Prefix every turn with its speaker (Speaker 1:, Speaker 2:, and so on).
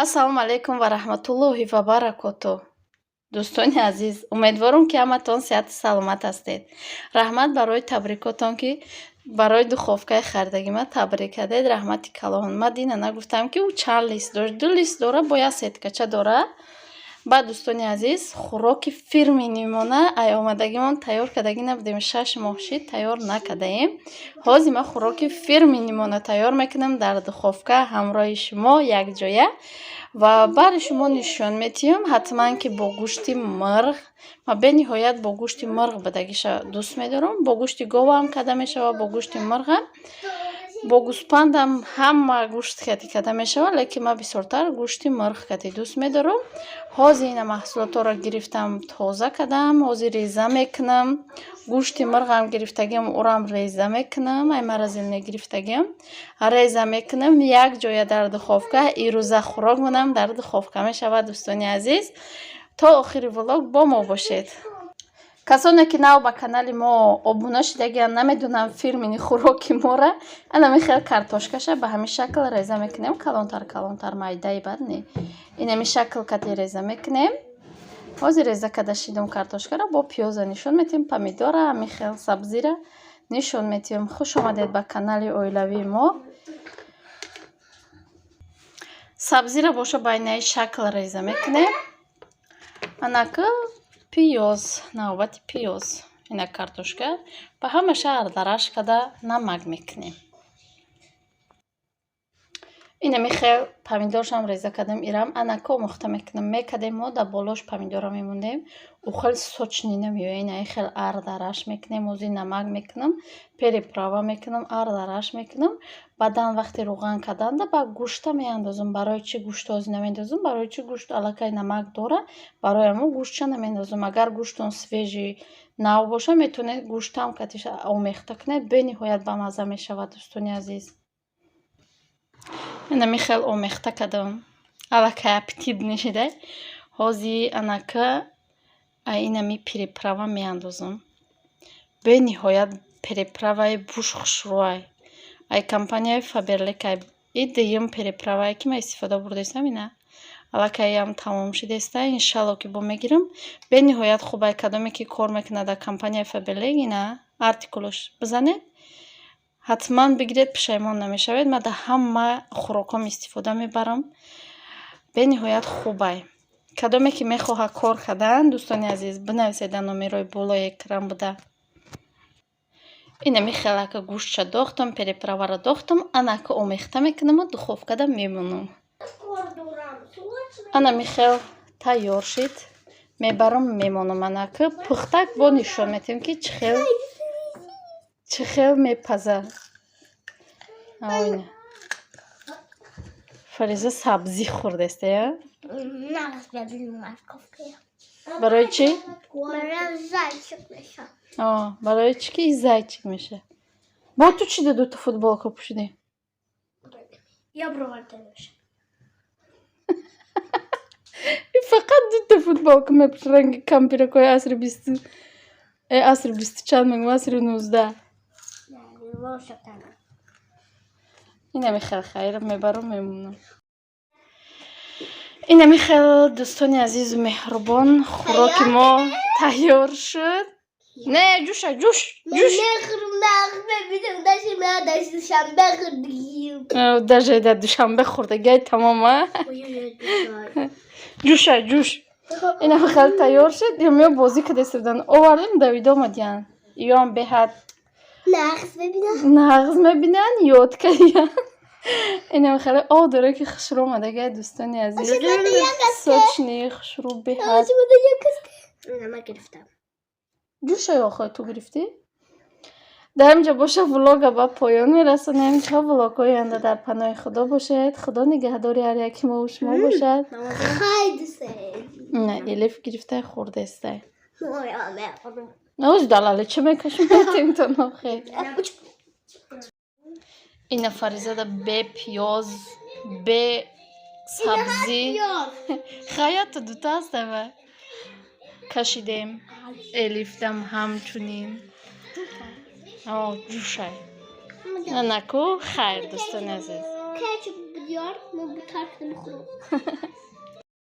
Speaker 1: Ассалому алайкум ва раҳматуллоҳи ва баракоту. Дӯстони азиз, умедворам, ки ҳаматон сиҳату саломат ҳастед. Раҳмат барои табрикотон, ки барои духовкаи харидагима табрик кардед. Раҳмати калон. Ман дина нагуфтам, ки ӯ чанд лист дошт. Ду лист дора, бо як сеткача дора. Баъд, дӯстони азиз, хӯроки фирменимона ай омадагимон тайёр кардагӣ набудем. 6 моҳ шид, тайёр накардаем. Ҳозир ман хӯроки фирменимона тайёр мекунам дар духовка ҳамроҳи шумо якҷоя ва баъди шумо нишон метиҳам, ҳатман ки бо гӯшти мурғ. Ман бениҳоят бо гӯшти мурғ будагиша дӯст медорам. Бо гӯшти говам карда мешавад, бо гӯшти мурғам, бо гӯспандам, ҳама гӯшт кати карда мешавад, лекин ман бисёртар гӯшти мурғ кати дӯст медорам. Ҳозир ина маҳсулотҳоро гирифтам, тоза кардам, ҳозир реза мекунам. Гӯшти мурғам гирифтагиам, ӯрам реза мекунам, ай морозильник гирифтагиам, реза мекунам як ҷоя дар духовка. Ирӯза хӯрок монам дар духовка мешавад. Дӯстони азиз, то охири влог бо мо бошед. Касоне ки нав ба канали мо обуна шудагианд, намедонам фирмини хӯроки мора. Анами хел картошкаша ба ҳамин шакл реза мекунем, калонтар калонтар, майдаи бад не, инами шакл кати реза мекунем. Ҳозир реза карда шидум картошкаро, бо пиёза нишон метиҳем, помидора, ҳамин хел сабзира нишон метиҳем. Хуш омадед ба канали оилавии мо. Сабзира боша, ба инаи шакл реза мекунем. Анака пиёз, навбати пиёз. Ина картошка ба ҳамаша ардараш карда намак мекунем. Инами хел помидоршам реза кардем, ирам анака омӯхта мекунам. Мекардем мо, дар болош помидора мемондем, ӯ хел сочный намеояд. Инаи хел ардараш мекунем. Ҳозир намак мекунам, приправа мекунам, ардараш мекунам. Баъдан вақте рӯған карданда, ба гӯшта меандозам. Барои чӣ гӯшт ҳозир намендозам? Барои чӣ гӯшт аллакай намак дора, барои ҳамон гӯштша намендозам. Агар гӯштон свежий, нав боша, метавонед гӯштам катиш омехта кунед, бениҳоят бамазза мешавад, дӯстони азиз. Инами хел омехта кардам, аллакай аппетит нешида. Ҳозир анака инами приправа меандозам. Бениҳоят приправаи буш хушрӯай, ай компанияи Фаберлик. Ай и дуюм приправае, ки ман истифода бурдаистам, ина аллакайам тамом шудааста, иншалло, ки бо мегирам. Бениҳоят хуб ай. Кадоме ки кор мекунад дар компанияи Фаберлик, ина артикулош бизанед, ҳатман бигиред, пушаймон намешавед. Ман дар ҳама хӯрокҳом истифода мебарам, бениҳоят хубай. Кадоме ки мехоҳад кор кардан, дӯстони азиз, бинависед дар номерои болои экран буда. Инами хелака гӯштша дохтам, приправаро дохтам, анака омехта мекунаму духовкада мемонам. Анами хел тайёр шид, мебарам, мемонам. Анака пухтак бо нишон метиҳем, ки чӣ хел мепазад. Оина Фариза сабзӣ хӯрдаста я. Барои чӣ? Барои чӣ ки зайчик меша? Бо ту чӣ да дута футболка пӯшидӣ?
Speaker 2: Я броварда меша.
Speaker 1: Фақат дута футболка мепӯши, ранги кампиракҳои асри бисту асри бисту чанд мегӯм, асри 19. Инами хел хайр, мебарам, мемонам. Инами хел, дӯстони азизу меҳрубон, хӯроки мо тайёр шуд. Не, ҷӯша, ҷӯш, ҷӯш.
Speaker 2: Мехӯрам, нағз мебинам, даже ман дар Душанбе хӯрдагием.
Speaker 1: Даже дар Душанбе хӯрдагиай, тамом, а? Ҷӯша, ҷӯш. Инами хел тайёр шуд. Ё бозӣ кардеста буданд, овардем, давида омадиянд. Ёам беҳад
Speaker 2: Нағз мебинам.
Speaker 1: Нағз мебинанд, ёд кардиянд. Инам хеле об дора, ки хушрӯ омадагай, дӯстони азиз, сочный, хушрӯ беҳад.
Speaker 2: Ман гирифтам.
Speaker 1: Ҷӯша, охо, ту гирифтӣ? Дар ҳаминҷо боша, влога ба поён мерасонем. То влогҳои оянда дар паноҳи Худо бошед. Худо нигаҳдори ҳар яки мову шумо бошад.
Speaker 2: Хайр, дӯстони.
Speaker 1: На, Элиф гирифтай, хӯрдестай.
Speaker 2: Мехӯрам.
Speaker 1: Оз далали чӣ мекашем, метимтон охе. Ина Фаризада бе пиёз, бе сабзӣ хаяту дута аст ава кашидем. Элифдам ҳамчунин ҷӯшай. Анаку, хайр, дӯстони азиз.
Speaker 2: Кетчуп. Биёр, ман бутар кардам, бихӯрам.